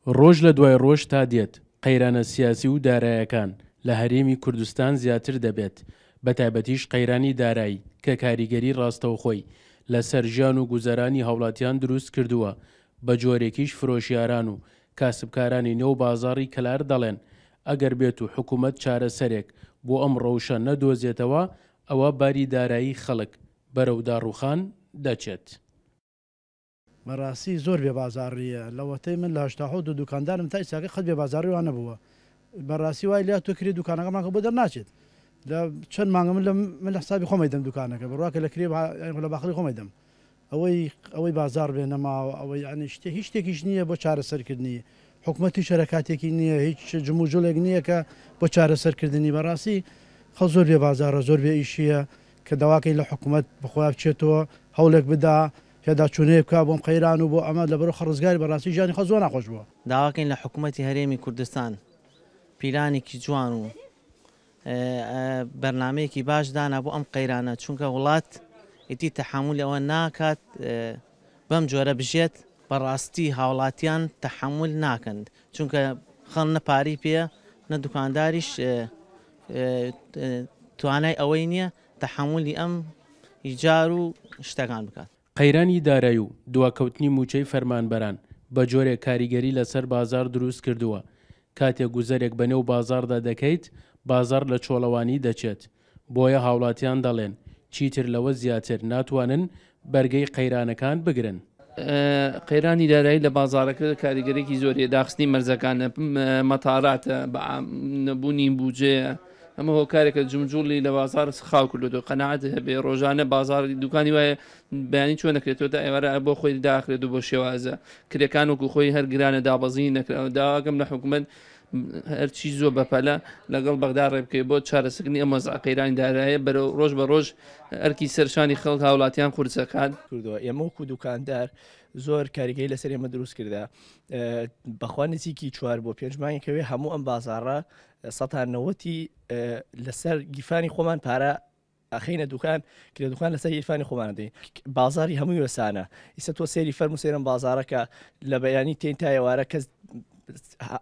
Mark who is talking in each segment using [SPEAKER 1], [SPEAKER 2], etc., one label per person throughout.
[SPEAKER 1] ڕۆژ لە دوای ڕۆژ تا دێت قەیرانە سیاسی و دارایەکان لە هەرێمی کوردستان زیاتر دەبێت، بەتایبەتیش قەیرانی دارایی کە کاریگەری ڕاستەوخۆی لەسەر ژیان و گوزەرانی هاوڵاتیان دروست کردووە، بەجۆرێکیش فرۆشیاران و کاسبکارانی نێو بازاڕی کەلار دەڵێن، ئەگەر بێت و حکومەت چارەسەرێک بۆ ئەم ڕەوشە نەدۆزێتەوە، ئەوا باری دارایی خەڵک بەرەو داڕوخان دەچێت.
[SPEAKER 2] بەڕاستی زۆر بێ بازاڕیە لەوەتەی من لە 87 و دوکاندارم تا ئیستاکە قەت بێ بازاڕی وا نەبووە بەڕاستی وای لێهاتووە کرێ دوکانەکەمان کە بۆ دەرناچێت لە چەند مانگە من لە من لە حسابی خۆم ئەیدەم دوکانەکە بڕواکە لە کرێ لە باخڵی خۆم ئەیدەم ئەوەی ئەوەی بازاڕ بێ نەماوە ئەوەی یعنی شتێ هیچ شتێکیش نییە بۆ چارەسەرکردنی حکومەت هیچ هەرەکاتێکی نییە هیچ جموجوڵێک نییە کە بۆ چارەسەرکردنی بەڕاستی خەڵ زۆر بێ بازاڕە زۆر بێ ئیشیە کە داواکەین لە حکومەت بەخۆیا بچێتەوە هەوڵێک بدا پێداچوونەیەک بکا بۆم قەیران و بۆ ئەمە لەبەرو خە ڕزگاری بەڕاستی ژیانی خەڵک زۆر ناخۆش بووە.
[SPEAKER 3] داواکەین لە حکومەتی هەرێمی کوردستان پیلانێکی جوان و بەرنامەیەکی باش دانا بۆ ئەم قەیرانە چونکە وڵات ئیدی تەحەمولی ئەوە ناکات بەم جۆرە بژێت بەڕاستی هاوڵاتیان تەحەمول ناکەن چونکە خەڵ نە پارەی پێیە نە دوکانداریش توانای ئەوەی نییە تەحەمولی ئەم ئیجار و شتەکان بکات.
[SPEAKER 1] قەیرانی دارایی و دواکەوتنی مووچەی فەرمانبەران بە جۆرێک کاریگەری لەسەر بازاڕ دروست کردووە، کاتێک گوزەرێک بەنێو بازاڕدا دەکەیت، بازاڕ لە چۆڵەوانی دەچێت، بۆیە هاوڵاتیان دەڵێن، چیتر لەوە زیاتر ناتوانن بەرگەی قەیرانەکان بگرن.
[SPEAKER 4] قەیرانی دارایی لە بازاڕەکە کاریگەرێکی زۆری هەیە، داخستنی مەرزەکانە، مەتاراتە، نەبوونی بودجەیە، ئەمە هۆکارێکە جمجوڵی لە بازاڕ خاو کردوێتەوە. قەناعەت هەبێ ڕۆژانە بازاڕ دوکانی وایە بەیانی چۆن نەکرێتەوە تا ئێوارە بۆ خۆی داخرێت و بۆ شێوازە کرێکان وەکو خۆی هەر گرانە دابەزینی نەکراوە. داواکەم لە حکومەت هەرچی زۆ بەپەلە لەگەڵ بەغدا ڕێبکەوێت بۆ چارەسەکردنی ئەم وەزعە قەیرانی دارایە بەرەو ڕۆژ بە ڕۆژ ئەرکی سەرشانی خەڵک هاوڵاتیان قورسەکات.
[SPEAKER 5] کردووە ئێمە وەکو دوکاندار زۆر کاریگەری لەسەر ئێمە دروست کردە بەخوا نزیکی چوار بۆ پێنج مانگێکەوێ هەموو ئەم بازاڕە سەتا نەوەتی لەسەر گیرفانی خۆمان پارە ئەخەینە دوکان کرێ دوکان لەسەر گیرفانی خۆمان دەین بازاری هەمووی وەسانە ئیسە تۆ سێری فەرمو سێرم بازارەکە لە بەیانی تێن تا ئێوارە کەس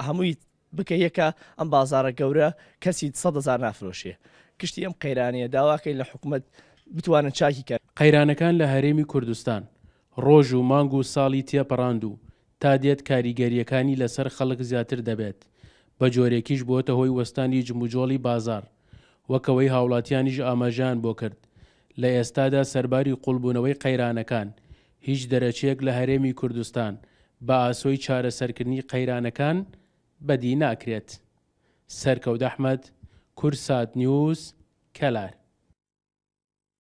[SPEAKER 5] هەمووی بکە یەکە ئەم بازارە گەورە کەسی 100 هەزار نافرۆشێ کشتی ئەم قەیرانەیە داواکەین لە حکومەت بتوانن چاکی کەن.
[SPEAKER 1] قەیرانەکان لە هەرێمی کوردستان ڕۆژ و مانگ و ساڵی تێپەڕاند و تا دێت کاریگەرییەکانی لەسەر خەڵک زیاتر دەبێت، بەجۆرێکیش بۆتە هۆی وەستانی جموجۆڵی بازاڕ، وەک ئەوەی هاوڵاتیانیش ئاماژەیان بۆ کرد، لە ئێستادا سەرباری قوڵبوونەوەی قەیرانەکان، هیچ دەرەچەیەک لە هەرێمی کوردستان بە ئاسۆی چارەسەرکردنی قەیرانەکان بەدی ناکرێت. سەرکەوت ئەحمەد، کوردسات نیوز، کەلار.